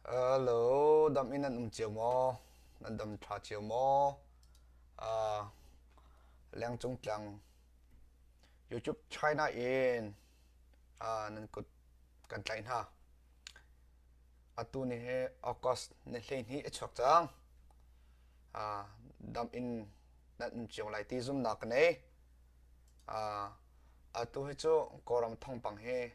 Hello, dam in nan um cio maw? Nan dam ṭha cio maw? Uh, lengcung tlang YouTube China in uh, nan kut kan tlaih hna. Atu ni hi August ni 12 a chuak cang. Uh, dam in nan um cio lai ti zumnak ka nei. Uh, atu hi cu Kawlram thawngpang hi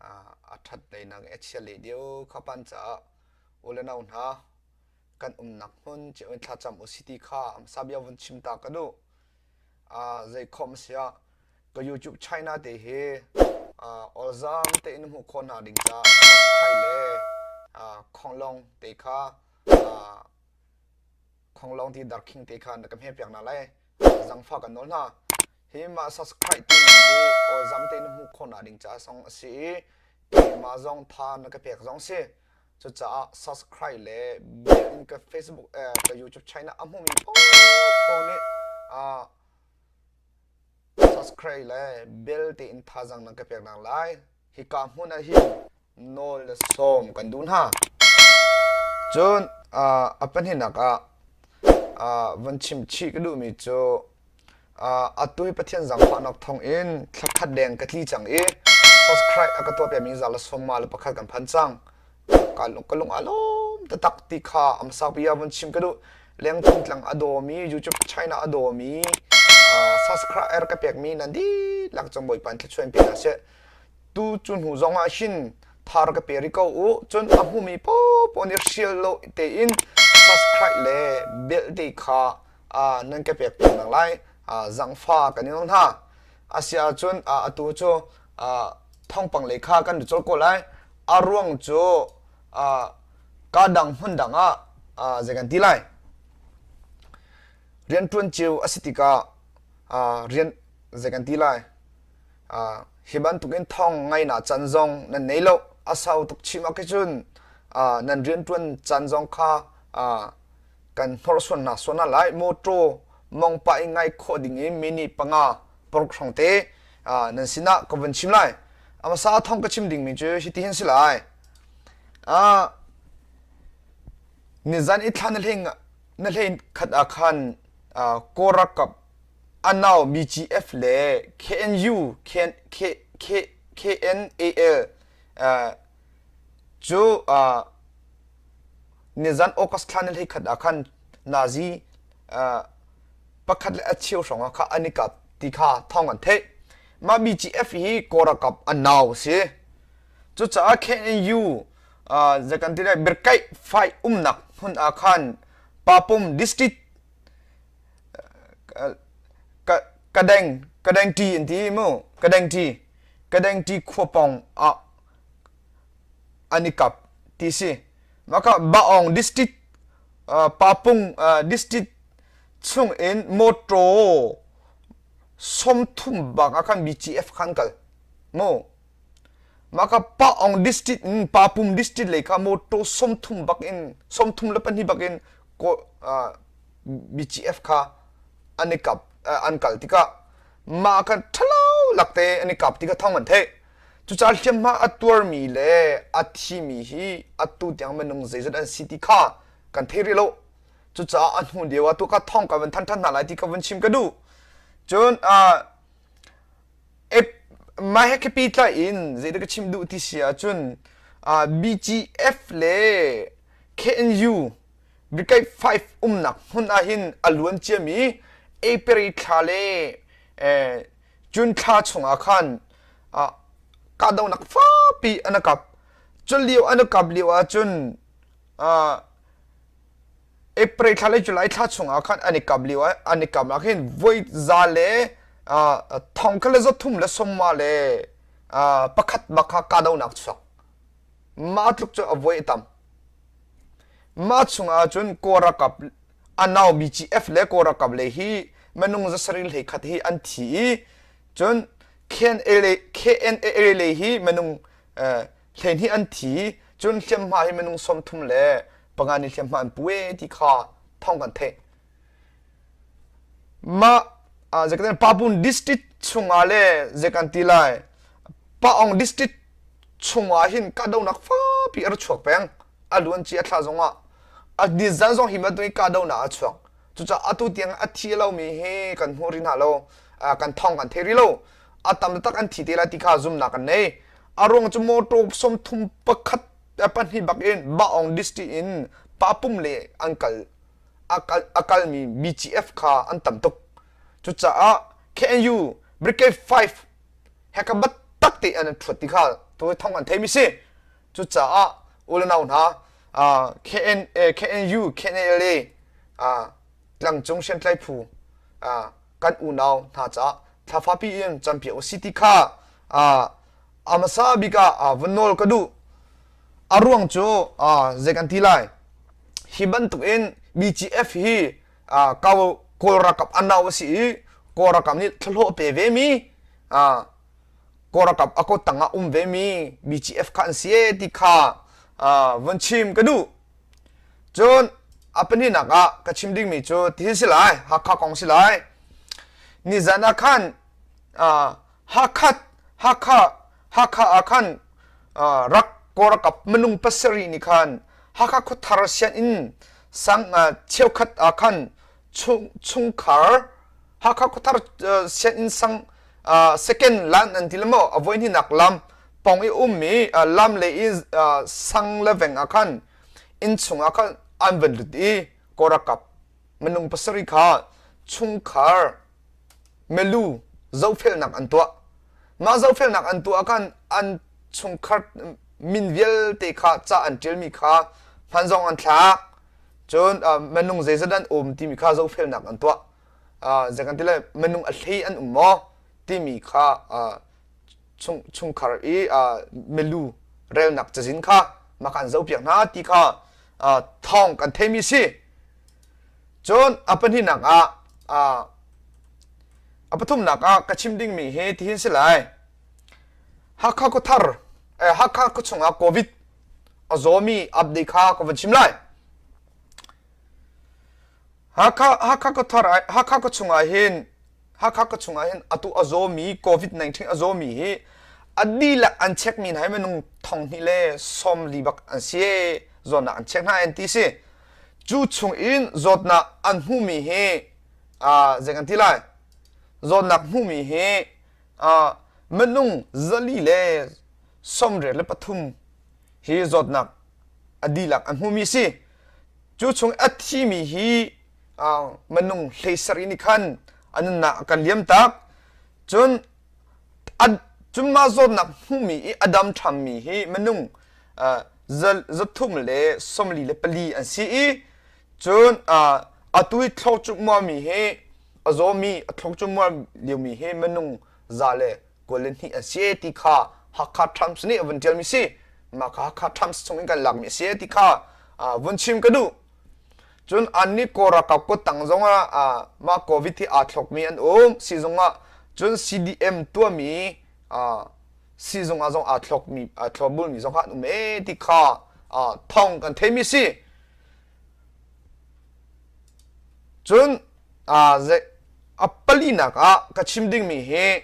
a ṭhat leinak a chia leh deuh kha pan caah u le nau hna kan umnak hmun cio in thlacam u si ti kha hmasa bia vun chim ta ka duh. Zei khawm a si ah ka YouTube China te hi awlzam tein hmuh khawh hna ding caah subscribe le khonglong te kha khonglong ti darkhing te kha na ka hme piak hna lai zangfa kan nawl hna. Hi mah subscribe timi hi awlzam tein hmuh khawhnak ding caah zong a si i keimah zong tha na ka pek zong si. Cucaah subscribe le bell in ka Facebook eh, ka YouTube channel a hmumi paohpaoh nih uh, subscribe le bell tein thazaang nan ka pek nak lai. Hika hmun ah hin nawl le sawm kan duh hna. Cun uh, a pahnihnak ah uh, von chim chih ka duhmi cu uh, atu hi Pathian zaangfahnak thawng in thlakhat deng ka tli cang i subscribe a ka tuah piakmi za le sawmma le pakhat kan phan cang. Ka lung ka lung a lawm taktak ti kha a hmasa bia von chim ka duh. Lengtung tlang a dawmi YouTube China a dawmi uh, subscribe ka pekmi nan dihlak cung Bawipa in thluachuah in pe hna seh. Tu cu hnu zong ah hin thar ka pe rih ko u. Cun a hmumi paohpaoh nih hrial lo tein subscribe le bell te kha uh, nan ka pek tawn bang lai. Uh, zangfa kan in hna. Asi ahcun uh, atu cu uh, thawngpang lei kha kan colh ko lai. A ruang cu uh, ka dang hmun dang ah uh, zei kan ti lai. Rian ṭuan cio a si tikah uh, rian zei kan ti lai. Hi bantukin thawng ngaihnak caan zong nan nei lo. A sau tuk chim ah cun nan rianṭuan caan zong kha kan hnorsuan hna suan hna lai. Mawṭaw mong pah i ngai khawh ding in minute panga paruk hrawng te nan sinah ka vun chim lai. A hmasa thawng ka chim dingmi cu hitihin si lai. Nizan i thla na hlei khat ah khan Kawl ralkap A nau BGF le KNU, KNAL cu nizan August thla ni 11 ah khan Nazi pakhat le a cheu hrawng ah kha an i kap ti kha thawng an theih. Mah BGF hi Kawl ralkap a nau a si. Cucaah KNU zei kan ti lai Birkaih fight umnak hmun ah khan Papum district Ka deng ka dengṭi an ti mu ka dengṭi ka dengṭi khua pawng ah an i kap ti si mah kha Baong district Papung district chung in motor 30 bak ah khan BGF khan kal mu Mah kha Paong district in Papum district lei kha motor 30 bak in 32 bak in BGF kha an i kap an kal tikah mah kha ṭhalo lakte an i kap tikah thawng an theih. Cucaah hliamhma a tuarmi le a thimi hi atu tiang minung zeizat an si ti kha kan thei rih lo. Cucaah a hnu lio ah tu kha thawng ka van thanh ṭhan hna lai ti ka vun chim ka duh. Cun Mah he khapi tlaih in zeidah ka chim duh ti si ahcun BGF le KNU Brigade 5 umnak hmun ahhin a luan ciami April thla le June thla chungah khan kahdohnak fakpi an kap. Cu lio an kap lio ahcun April thla le July thla chungah khan an i kap lio ah an i kam ah khin voi za le thong kha le za thum le sawmma le pakhat bak kha kahdohnak chuak. Mah tluk cu a voi a tam. Mah chungah cun Kawl ralkap a nau BGF le Kawl ralkap le hi minung za sarih hlei khat hi an thi i cun KNLA le hi minung hleihnih an thi cun hliamhma hi minung 35 nih hliamhma an pu e ti kha thawng kan theih. Mah zeikan Papun district chungah le zeikan ti lai Paong district chungah hin kahdohnak fapi a ra chuak peng. A luanci a thla zongah a nizan zong hi bantuk in kahdohnak a chuak. Cucaah atu tiang a thi lomi hi kan hmu rih hna lo. Kan thawng kan thei rih lo. A tam taktak an thi te lai ti kha zumnak kan nei. A ruang cu motor 31 pahnih bak in Baong district in Papum le an kal a kalmi BGF kha an tam tuk. Cucaah KNU Brigade 5 he ka bat tak te an ṭhuat ti kha tu thong an theimi si. Cucaah ulenau hna KN, KNU, KNLA tlangcung hriamtlai phu kan unau hna caah thlafapi in campiak usih ti kha a hmasa bik ah vun nawl ka duh. A ruang cu zei kan ti lai? Hi bantuk in BGF hi Kawl ralkap an nau a si i Kawl ralkap nih thlahlawh pe vemi Kawl ralkap a kut tang ah um vemi BGF kha an si e ti kha vun chim ka duh. Cun a pahnihnak ah ka chim dingmi cu tihin si lai, Hakha kong si lai. Nizan ah khan Hakha Hakha Hakha ah khan rak Kawl ralkap minung pasarih nih khan Hakha khuathar sianginn sang cheukhat ah khan chungkhar Hakha khuathar sianginn sang second line an ti le maw a voi hnihnak lam pong i ummi lam le i sang le veng ah khan inn chung ah khan an van lut i Kawl ralkap minung pasarih kha chungkhar milu zohfelnak an tuah. Mah zohfelnak an tuah ah khan an chungkhar min vialte kha ca an ṭialmi kha hman zong an thlak. Cun minung zeizat an um timi kha zohfelnak an tuah. Zei kan ti lai minung a hlei an um maw timi kha chungkhar i milu relnak cazin kha mah kha an zohpiak hna ti kha thawng kan theimi si. Cun a pahnihnak ah a pathumnak ah ka chim dingmi hi tihin si lai. Hakha khuathar Hakha khuachung ah COVID a zawmi update kha ka van chim lai. Hakha Hakha khuathar Hakha khuachung ah hin Hakha khuachung ah hin atu a zawmi COVID-19 a zawmi hi a dihlak an checkmi hna hi minung 2000 le 40 bak an si zawtnak an check hna an ti si. Cu chung in zawtnak an hmuhmi hi zei kan ti lai zawtnak hmuhmi hi minung 483 hi zawtnak a dihlak an hmuhmi si. Cu chung a thimi hi minung 17 nih khan a nunnak a kan liam tak. Cun cun mah zawtnak hmuhmi i a dam ṭhammi hi minung 344 an si i cun atu i thlawk mi hi a zawmi a thlawk liomi hi minung 122 an si ti kha Hakha Times nih a vun ṭialmi si. Mah kha Hakha Times chung in kan lakmi a si ti kha vun chim ka duh. Cun annih Kawl ralkap kuttang zongah mah COVID hi aa thlokmi an um. Siizung ah cun CDM tuahmi siizung ah zong aa thlokmi aa thlopbulmi zong kha an um ee ti kha thawng kan theimi si. Cun a palinak ah ka chim dingmi hi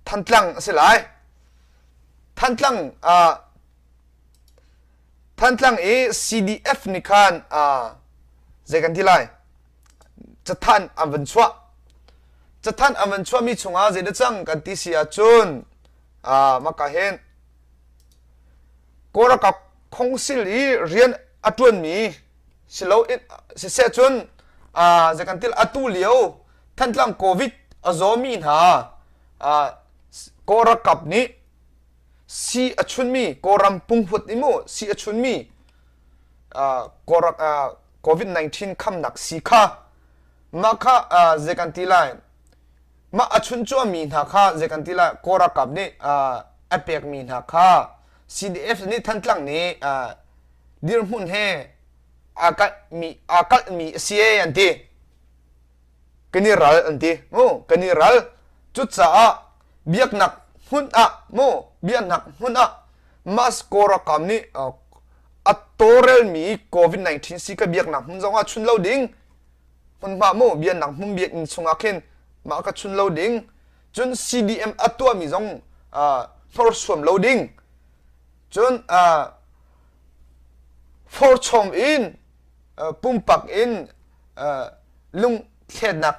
Thantlang a si lai. Thantlang Thantlang i CDF nih khan zei kan ti lai cathanh an van chuah. Cathanh an van chuahmi chungah zei dah cang kan ti si ahcun maka hin Kawl ralkap khongsil i rian a ṭuanmi silo siseh cun zei kan ti atu lio Thantlang COVID a zawmi hna Kawl ralkap nih si a chunmi Kawlram punghut i mu si a chunmi COVID-19 khamnak si kha mah kha zei kan ti lai mah a chun cuami hna kha zei kan ti lai Kawl ralkap nih a pekmi hna kha CDF nih Thantlang nih dirhmun he aa kalhmi aa kalhmi a si ee an ti kan i ral an ti mu kan i ral cucaah biaknak hmun ah mu biaknak hmun ah mas Kawlram nih a tawlrelmi COVID-19 si ka biaknak hmun zong ah chun lo ding hmunhma mu biaknak hmun biakinn chungah khin mah ka chun lo ding cun CDM a tuahmi zong hnorsuam lo ding cun. Forchom in pumpak in lungthletnak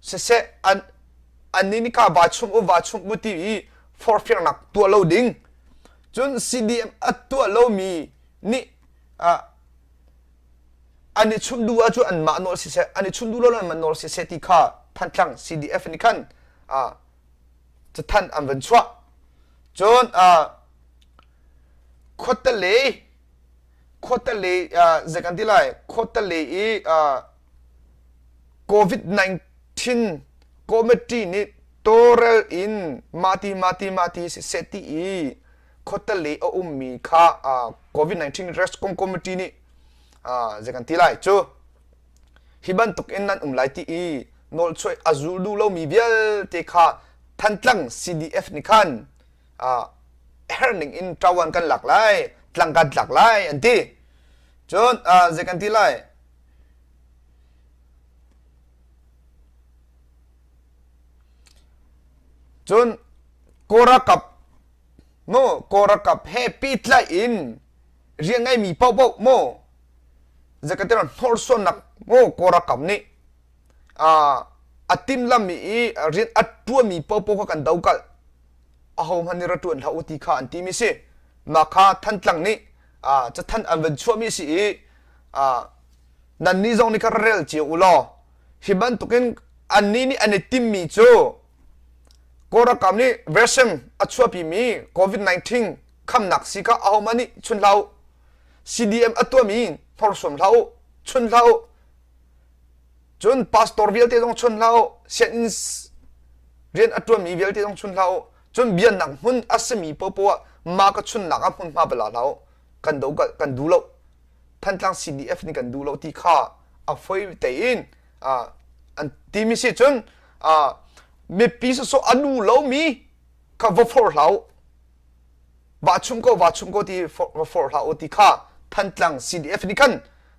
siseh an annih nih kha vaa chum u vaa chum u ti i forhfialnak tuah lo ding. Cun CDM a tuah lomi nih an i chumh duh ahcun anmah nawl siseh an i chumh duh lo anmah nawl siseh ti kha Thantlang CDF nih khan cathanh an van chuah. Cun khuatale khuatale zei kan ti lai khuatale i COVID-19 committee nih tawlrel in mati mati mati siseh ti i khuatale a ummi kha COVID-19 rescue committee nih zei kan ti lai cu hi bantuk in nan um lai ti i nawlchuah a zul duh lomi vialte kha Thantlang CDF nih khan herning in ṭawan kan lak lai tlang kan tlak lai an ti cun zei kan ti lai cun Kawlralkap mu Kawlralkap he pehtlaih in rian ngeimi paohpaoh mu zeikatiah hnorsuannak mu Kawlralkap nih a timhlamhmi i rian a ṭuanmi paohpaoh kha kan dokalh ahohmanh nih ra ṭuan hlah u ti kha an timi si mah kha Thantlang nih cathanh an van chuahmi si i nannih zong nih kha ra rel cio u law hi bantukin annih nih an i timmi cu Kawlralkap nih vaccine a chuahpimi COVID-19 khamnak sii kha ahohmanh nih chun hlah u. CDM a tuahmi hnorsuam hlah u, chun hlah u. Cun pastor vialte zong chun hlah u, sianginn rian a ṭuanmi vialte zong chun hlah u. Cun biaknak hmun a simi paohpaoh ah mah ka chunnak ah hmunhma va la hlah u. Kan do kan duh lo. Thantlang CDF nih kan duh lo ti kha a foi tein an timi si cun mipi sawsawh a nu lomi kha va forh hlah u va chum ko va chum ko ti va forh hlah u ti kha Thantlang CDF nih khan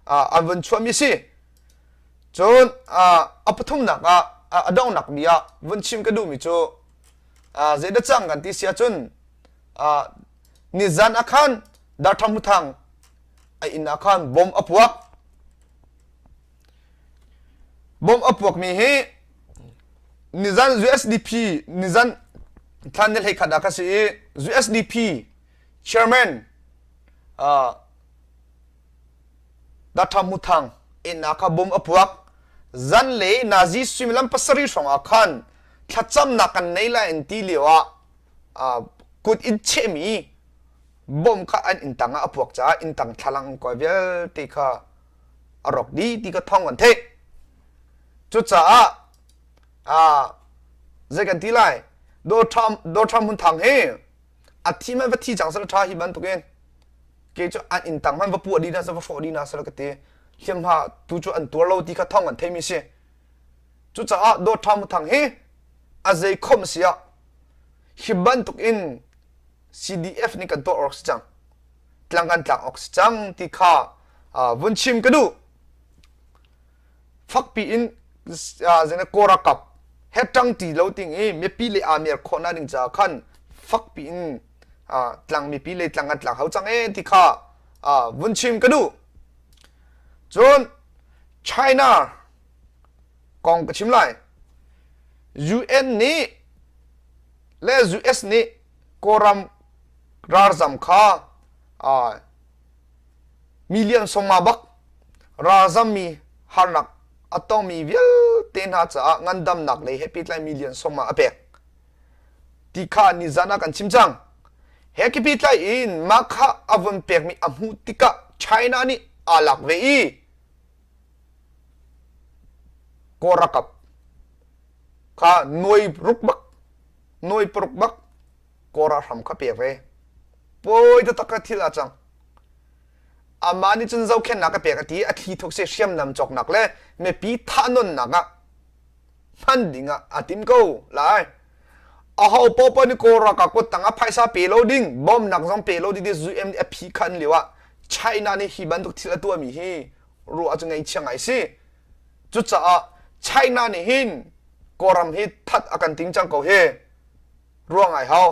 an vun chuahmi si cun a pathumnak ah a donghnak mi ah vun chim ka duhmi cu zeidah cang kan ti si ahcun nizan ah khan Darthang Muthang a inn ah khan bom a puak Bom a puakmi hi nizan USDP nizan thlan ni 11 ah ka si i USDP chairman uh, Dr. Muthang inn ah kha bom a puak. Zan le nazi suimilam pasarih hrawng ah khan thlacamnak kan nei lai an ti lio ah uh, kut in chehmi bom kha an inn tang ah a puak caah inn tang thlalang koi vialte kha a rawk dih ti ka thawng kan theih. Cucaah ah zei kan ti lai Dawṭha Hmun Thang hi a thi man va thi cang seh ṭha hi bantukin ke cu an inn tang hmanh va puah dih hna seh va hrawh dih hna seh ka ti hliamhma tu cu an tuar lo ti kha thawng kan theimi si. Cucaah Dawṭha Hmun Thang hi a zei khom si ah hi bantukin CDF nih kan tuah awk si cang. Tlang kan tlak awk si cang ti kha vun chim ka duh. Fakpi in zena Kawra kap he ṭang ti lo ting i mipi le aa mer khawh na ding caah khan fakpi in tlang mipi le tlang kan tlak hau cang e ti kha vun chim ka duh. Cun China kong ka chim lai. UN nih le US nih Kawlram ralzam kha million sawma bak ralzammi harnak a tongmi vialte hna caah ngandamnak lei he pehtlai million sawma a pek ti kha nizan ah kan chim cang. He khi pehtlai in mah kha a vun pekmi a hmuh tikah China nih aa lak ve i Kawl ralkap kha nuai ruk bak nuai paruk bak Kawra hram kha pek ve. Pawi taktak ka thil a cang. Amah nih cun zohkhenhnak ka pek a ti a thli thuk si hriamnam cawknak le mipi thahnawnnak ah hman ding ah a tim ko lai. Aho popo nih Kawl ralkap kut tang ah phaisa pe lo ding, bawmnak zong pe lo ding ti UM nih a phi khan lio ah China nih hi bantuk thil a tuahmi hi ruah cu ngaihchia ngai si. Cucaah China nih hin Kawlram hi that a kan ting cang ko hi. Ruang ai hau.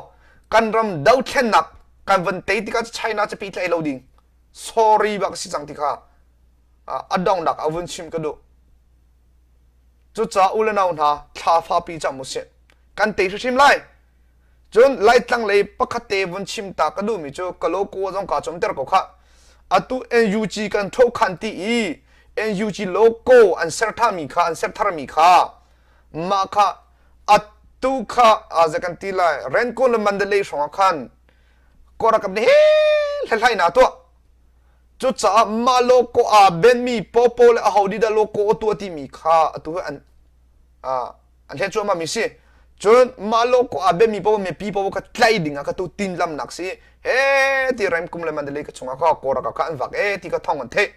Kan ram dothlennak kan van tei tikah China cu pehtlaih lo ding. Sorry bak si cang ti kha a donghnak a vun chim ka duh. Cucaah u le nau hna thla fapi cam usih. Kan tei hrimhrim lai. Cun Laitlang lei pakhat te vun chim ta ka duhmi cu ka logo zong kaa cawmter ko khah. Atu NUG kan ṭhokhan ti i NUG logo an ser ṭhami kha an ser tharmi kha mah kha atu kha a kan ti lai Rangoon le Mandalay hrawng ah khan Kawlram nih hlathlainak a tuah. Cucaah mah logo aa benmi pawpaw le aho nih dah logo a tuah timi kha atu hi an an hlet cuahmah mi si. Cun mah logo aa benmi paoh mipi paoh kha tlaih ding ah kha tu tinlamnak si. He ti Remkum le Mandalay ka chungah kha Kawlram kha an vak e ti kha thawng an theih.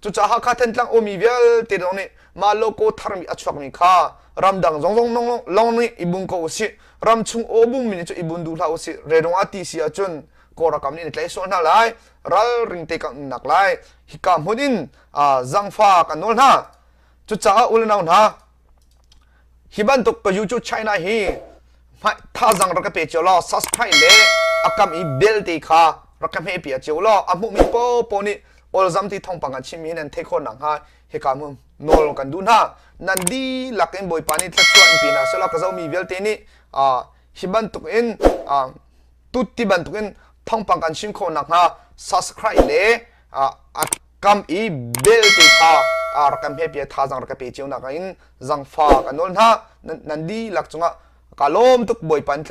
Cucaah Hakha Thantlang ummi vialte zong nih mah logo tharmi a chuakmi kha ramdang zong zong lawng nih i bung ko usih. Ramchung aw bungmi nih cu i bun duh hlah usih. Redong ah ti si ahcun Kawlram nih an tlaih sual hna lai. Ralring te kan umnak lai. Hika hmun in zangfa kan nawl hna. Cucaah u le nau hna, Hi bantuk ka YouTube China hi thazang rak ka pe cio law subscribe le a kam i bell te kha rak ka hme pia cio law a hmuhmi popo nih olzam ti thawngpang kan chimmi nan theih khawh nakhnga hika mu nawl kan duh hna. Nan dihlak in Bawipa nih thluachuah in pe hna seh law ka zohmi vialte nih hi bantuk in tut ti bantuk in thawngpang kan chim khawh nakhnga subscribe le a kam i bel te kha rak kan hme pia thazang rak ka pe cio nak in zangfa ka nawl hna. Nan dihlak cungah ka lawm tuk. Bawipa in.